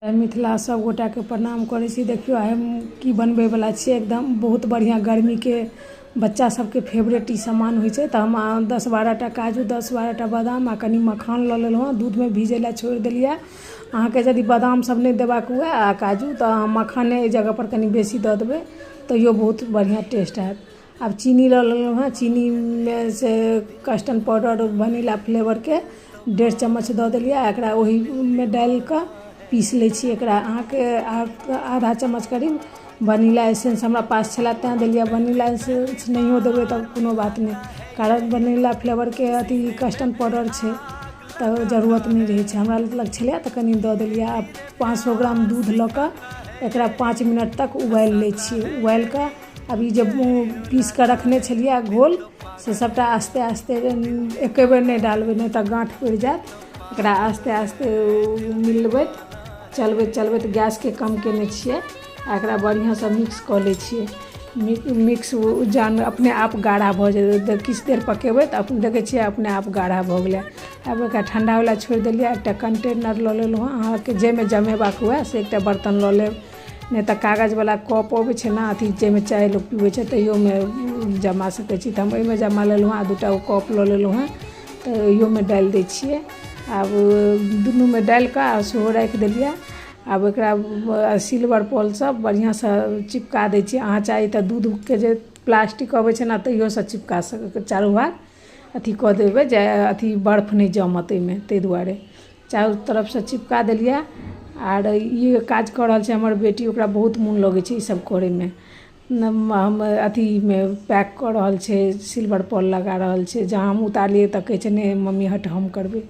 मिथिला सब गोटाके प्रणाम करै छी। देखियौ, आइ हम की बनबैवला छियै। एकदम बहुत बढ़िआँ, गर्मीके बच्चा सबके फेवरेट ई सामान होइ छै। तऽ हम 10-12 टा काजू, 10-12 टा बादाम आ कनि मखान लऽ लेलहुँ हँ। दूधमे भिजै लए छोड़ि देलियै। अहाँके यदि बादाम सब नहि देबाक हुए आ काजू, तऽ अहाँ मखाने एहि जगहपर कनि बेसी दऽ देबै, तैयो बहुत बढ़िआँ टेस्ट हैत। आब चीनी लऽ लेलहुँ हँ। चीनीमे से कस्टर्ड पाउडर वनीला फ्लेवरके 1.5 चम्मच दऽ देलियै आ एकरा ओहिमे डालिकऽ पीस लै छी एकरा। अहाँके आधा चम्मच करीब वनीला एसेंस हमरा पास छलै, तैँ देलियै। वनीला एसेंस नहियो देबै तऽ कोनो बात नहि, कारण वनीला फ्लेवरके अथी कस्टर्ड पाउडर छै, तऽ जरूरत नहि रहै छै। हमरा लग छलै तऽ कनि दऽ देलियै। आब 500 ग्राम दूध लऽ कऽ एकरा 5 मिनट तक उबालि लै छियै। उबालि कऽ आब ई जे पीस कऽ रखने छलियै घोल, से सभटा आस्ते आस्ते, एके बेर नहि डालबै, नहि तऽ गाँठ पड़ि जायत। एकरा आस्ते आस्ते मिलबैत, चलबैत चलबैत, गैसके कम कयने छियै आ एकरा बढ़िआँसँ मिक्स कऽ लै छियै। मिक्स जहन अपने आप गाढ़ा भऽ जेतै, किछु देर पकेबै तऽ देखै छियै अपने आप गाढ़ा भऽ गेलै। आब एकरा ठण्डा होइ लए छोड़ि देलियै। एकटा कंटेनर लऽ लेलहुँ हँ। अहाँके जाहिमे जमेबाक हुए, से एकटा बर्तन लऽ लेब, नहि तऽ कागजवला कप अबै छै ने, अथी जाहिमे चाय लोक पीबै छै, तैयोमे जमा सकै छी। तऽ हम ओहिमे जमा लेलहुँ हँ आ दूटा ओ कप लऽ लेलहुँ हँ, तऽ ओहियोमे डालि दै छियै। आब दुनूमे डालि कऽ आ सेहो राखि देलियै। आब एकरा सिल्वर फॉइलसँ बढ़िआँसँ चिपका दै छियै। अहाँ चाही तऽ दूधके जे प्लास्टिक अबै छै ने, तैयोसँ चिपका सकै, चारू भाग अथी कऽ देबै, जे अथी बर्फ नहि जमत एहिमे, ताहि दुआरे चारू तरफसँ चिपका देलियै। आर ई काज कऽ रहल छै हमर बेटी। ओकरा बहुत मोन लगै छै ईसभ करयमे। हम अथीमे पैक कऽ रहल छै, सिल्वर फॉइल लगा रहल छै। जहाँ हम उतारलियै तऽ कहै छै, "नहि मम्मी, हट, हम करबै।"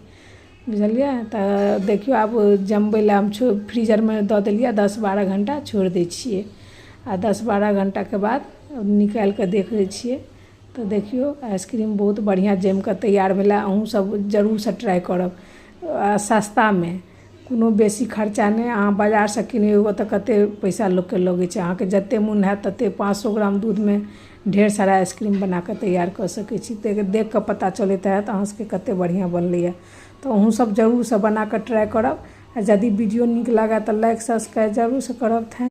बुझलियै? तऽ देखियौ, आब जमबै लए हम फ्रीजरमे दऽ देलियै। 10-12 घण्टा छोड़ि दै छियै आ 10-12 घण्टाके बाद निकालि कऽ देख लै छियै। तऽ देखियौ, आइसक्रीम बहुत बढ़िआँ जमि कऽ तैयार भेलै। अहूँसभ जरूरसँ ट्राइ करब। आ सस्तामे, कोनो बेसी खर्चा नहि। अहाँ बाजारसँ किनियौ तऽ कतेक पैसा लोकके लगै छै। अहाँके जतेक मोन हैत ततेक 500 ग्राम दूधमे ढेर सारा आइसक्रीम बना कऽ तैयार कऽ सकै छी। देख कऽ पता चलैत हैत अहाँ सभके कतेक बढ़िआँ बनलैए। तऽ अहूँसभ जरूरसँ बना कऽ ट्राइ करब आ यदि वीडियो नीक लागय तऽ लाइक, सब्सक्राइब जरूरसँ करब। Thank.